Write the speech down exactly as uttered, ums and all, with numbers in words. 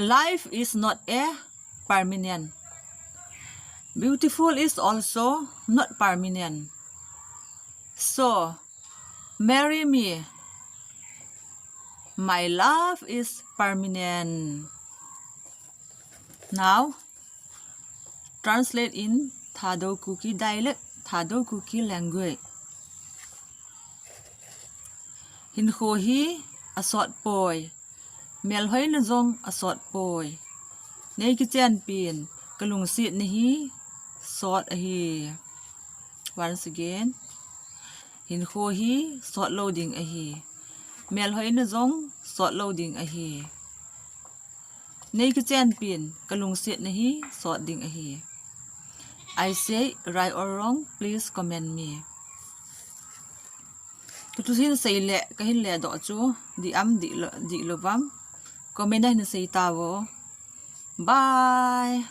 Life is not a permanent. Beautiful is also not permanent. So, marry me. My love is permanent. Now, translate in Thadou Kuki dialect, Thadou Kuki language. Hinkho hi asot poi. Melhoina jong asot poi. Nei kichenpin, kalungsetna hi sot ahi. Once again. Hinkho hi sot lou ding ahi. Melhoina jong sot lou ding ahi. Nei kichenpin, kalungsetna hi sot ding ahi. I say right or wrong, please comment me. Tutu hin sei le, kahin ledoh chu, dih am, dih lou, dih lou vam. Comment a hin sei tauvo. Bye.